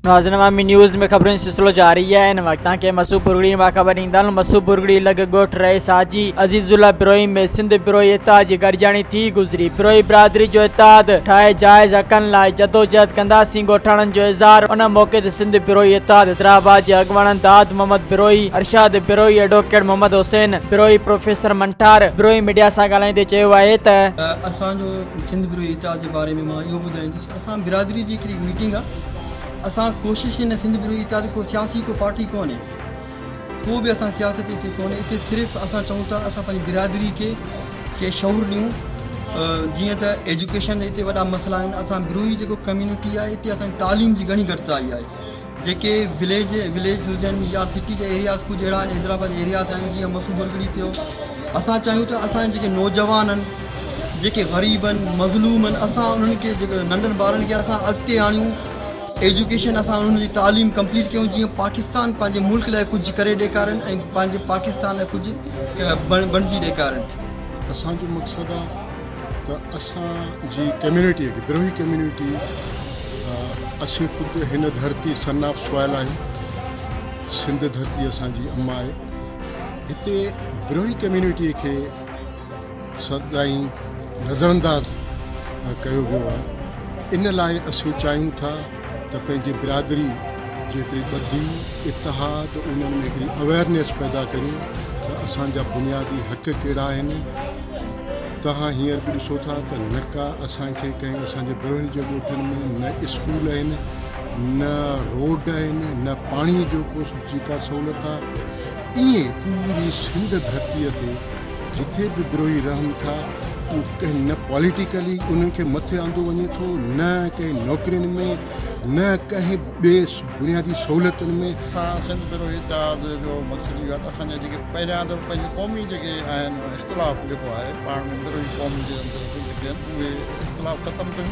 ناظرين عوامي نيوز ۾ خبرن جو سلسلو جاري آهي هن وقت توهان کي مسو برگڙي مان خبر ڏيندا هلون مسو برگڙي لڳ ڳوٺ رئيس حاجي عزيز الله بروهي ۾ سنڌ بروهي اتحاد جي گڏجاڻي ٿي گذري بروهي برادري جو اتحاد ٺاهي جائز حقن لاء جدوجهد ڪنداسين ڳوٺاڻن جو اظهار ان موقعي تي سنڌ بروهي اتحاد حيدرآباد جي اڳواڻن داد محمد بروهي ارشاد بروهي ايڊووڪيٽ محمد حسين بروهي پروفيسر منٺار بروهي ميڊيا سان ڳالهائيندي چيو آهي ته. اسان جو سنڌ بروهي اتحاد جي باري ۾ مان اهو ٻڌائيندس اسان برادري جي هڪڙي ميٽنگ آ اسان ڪوشش هن سنڌ بروهي اتحاد ڪو سياسي ڪو پارٽي ڪونهي ڪو به اسان سياست هتي ڪونهي هتي صرف اسان چئون ٿا اسان پنهنجي برادري کي کي شعور ڏيون جيئن ته ايجوڪيشن هتي وڏا مسئلا آهن اسان بروهي جيڪو ڪميونٽي آهي هتي اسان تعليم جي گهڻي گهٽتائي آهي جيڪي وليج وليج هجن يا سٽي جا ايرياز ڪجهه اهڙا آهن حيدرآباد جا ايرياز آهن جيئن مسو بلگڙي ٿيو اسان چاهيون ته اسان جيڪي نوجوان آهن جيڪي غريب آهن مظلوم آهن اسان انهن کي جيڪو ننڍن ٻارن کي اسان اڳتي آڻيون ايجوڪيشن اسان انهن جي تعليم ڪمپليٽ ڪيون جيئن پاڪستان پنهنجي ملڪ لاء ڪجهه ڪري ڏيکارين ۽ پنهنجي پاڪستان لاء ڪجهه بڻجي ڏيکارين. اسان جو مقصد آ ته اسان جي ڪميونٽي کي بروهي ڪميونٽي اسين خود هن ڌرتي سن آف سوائل آهيون سنڌ ڌرتي اسان جي اما آهي هتي بروهي ڪميونٽي کي سدائين نظرانداز ڪيو ويو آهي ان لاء اسين چاهيون ٿا ته پنهنجي برادري جي هڪڙي ٻڌي اتحاد انهن ۾ هڪڙي اويئرنيس پيدا ڪريون ته اسان جا بنيادي حق ڪهڙا آهن توهان هينئر به ڏسو ٿا ته نه ڪا اسان کي ڪنهن اسان جي بروهين جي ڳوٺن ۾ نه اسڪول آهن نه روڊ آهن نه پاڻي جو ڪو جي ڪا سهولت آهي ائين پوري سنڌ ڌرتي تي جٿي به بروهي رهن ٿا اهو ڪنهن نه پوليٽيڪلي انهن کي مٿي آندو وڃي ٿو نه ڪنهن نوڪرين ۾ نه ڪنهن ٻي بنيادي سهولتن ۾. اسان سنڌ بروهي اتحاد جو مقصد اهو آهي ته اسان جا جيڪي پهريان ته پنهنجي قومي جيڪي آهن اختلاف جيڪو آهي پاڻ ۾ بروهي قوم جي اندر جيڪي آهن اهي اختلاف ختم ڪيون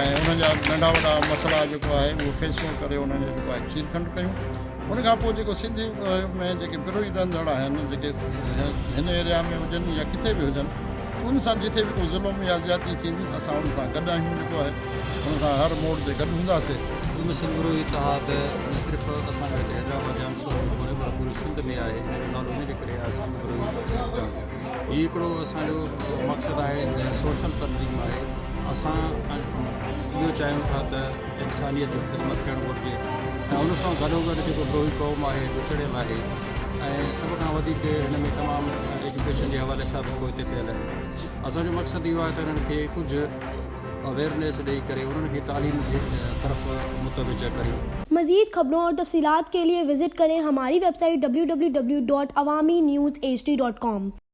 ۽ انهن جا ننڍا وڏا مسئلا جيڪو آهي اهو فيصلو ڪري انهن جو جيڪو آهي کير کنڊ ڪيون. ان کان پوء جيڪو سنڌ ۾ جيڪي بروهي رهندڙ آهن جيڪي هن ايريا ۾ هجن يا ڪٿي به هجن ان سان جٿي به ڪو ظلم يا زيادتي ٿيندي ته اسان ان سان گڏ آهيون جيڪو آهي ان سان هر موڙ تي گڏ هونداسي. سنڌ ۾ سنڌ بروهي اتحاد نه صرف اسان جو هتي حيدرآباد ڄامشورو ۾ ڪونهي پر پوري سنڌ ۾ آهي ان جو نالو ان جي ڪري آهي سنڌ بروهي اتحاد هي هڪڙو اسان جو مقصد آهي سوشل تنظيم آهي اسان اهو چاهيون ٿا ته انسانيت جو خدمت ٿيڻ گهرجي ۽ ان سان گڏوگڏ جيڪو بروهي قوم آهي ڏکڙيل آهي ۽ سڀ کان وڌيڪ هن ۾ تمام ايجوڪيشن جي حوالي سان به پوئتي پيل آهن اسان جو مقصد اهو آهي ته انهن کي ڪجهه اويئرنيس ڏئي ڪري انهن کي تعليم جي طرف متوجه ڪريون. مزيد خبرون اور تفصيلات کے لئے وزٽ ڪرين ھماري website W W W dot Awami news H D dot com.